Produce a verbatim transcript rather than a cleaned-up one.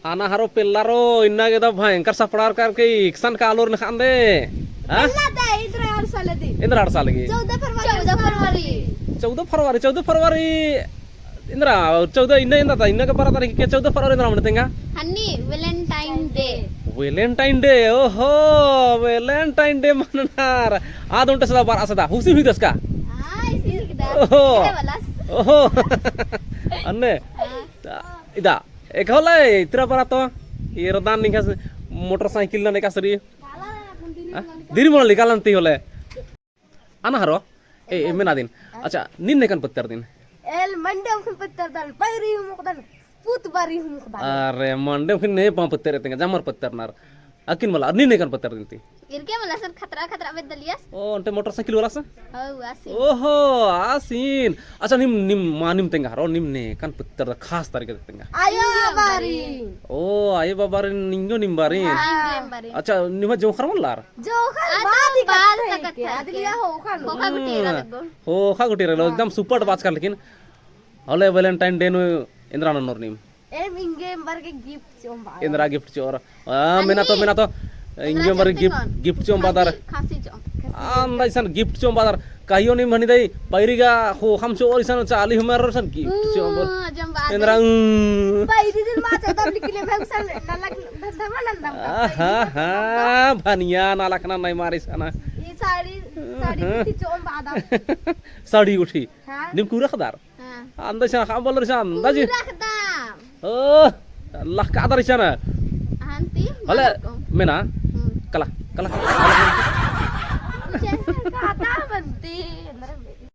अना हरो पेल्लारो, इन्ना गे दा भयंकर सपड़ार करके इकसन कालोर नखान दे। हाँ? पेल्ला दा, इन्द्रा अड़सा लगी। इन्द्रा अड़सा लगी। चौदह फरवरी। चौदह फरवरी। चौदह फरवरी, चौदह फरवरी। इन्द्रा, चौदह इन्ना इन्ना ता, इन्ना के बारह तारीख के चौदह फरवरी इन्द्रा मने तेंगा? हन्नी, Valentine Day। Valentine Day, ओहो, Valentine Day मननार। आद ओन्टे सदा बारह सदा, हुसी हुई दस का? हाँ, इसी लिख दा। ओहो। इन्द्रा वाला। ओहो। अन्ने? हाँ। इदा, एक होला, इतरा बरा तो, ये रदान निकास, मोटरसाइकिल ना निकास रई। हाँ? दिरी मोला निकालन ती होले। अना हरो, ए, ए, मेना दिन। अच्छा, नीन नेकन पत्तर दिन? एल मंडे उखन पत्तर दन, पैरी उमुक दन, पूत बारी उमुक दन। अरे, मंडे उखन ने पा पत्तर तेंगा, जमर पत्तर नार। अकिन मला, नीन नेकन पत्तर दिन ती? इरके मला सन खतरा खतरा बेद्दलियस। ओ, ओन्टे मोटरसाइकिल वाला सन? हौ, आसिन। ओहो, आसिन। अच्छा, निम, निम, मा निम तेंगा हरो, निम नेकन पत्तर दा खास तरीका तेंगा। आयो बाबारिन। ओ, आयो बाबारिन, निंगो निम बारिन। हाँ, निंगो निम बारिन। अच्छा, निम जोंखर मल्लार? जोंखर आ, बाद तो ही बाद कत्थे तक के, कत्थे। आदमी या होखा लो। होखा गुटी रहा लगो। होखा गुटी रहा लगो, हाँ। एकदम सुपर बाचका लेकिन। होले Valentine Day नू एन्द्रा ननोर निम? एम इंगे एम्बर गे gift चिओम बादर। एन्द्रा gift चिओर। आ, मेना तो, मेना तो, इंगे एम्बर गे gift, gift चिओम बादर। खासी चिओम। आ, अंदा इसन gift चिओम बादर। कहियो निम हनी दई, पैरी गा हो, हम चिओर इसन चाली हमार इसन gift चिओम बादर। हाँ, एन्द्रा, उम। पैरी दिन मा चदर लिखले, मैं इसन नलख धंधा मा नंदम का। आहा, हा, भनिया नलख ना नहीं मारी सना। ये साड़ी, साड़ी गुट्ठी चिओम बादर। साड़ी गुट्ठी। हाँ। निम कुरा खदार? हाँ। अंदाज हाँ, बोल रही अंदाज। पूरा खतम। ओ, अल्लाह का दर इसन। हन्ती, हले, मलको। मेना। हम्म। कला, कला। कुछ ऐसा कहता बनती, अंदर में।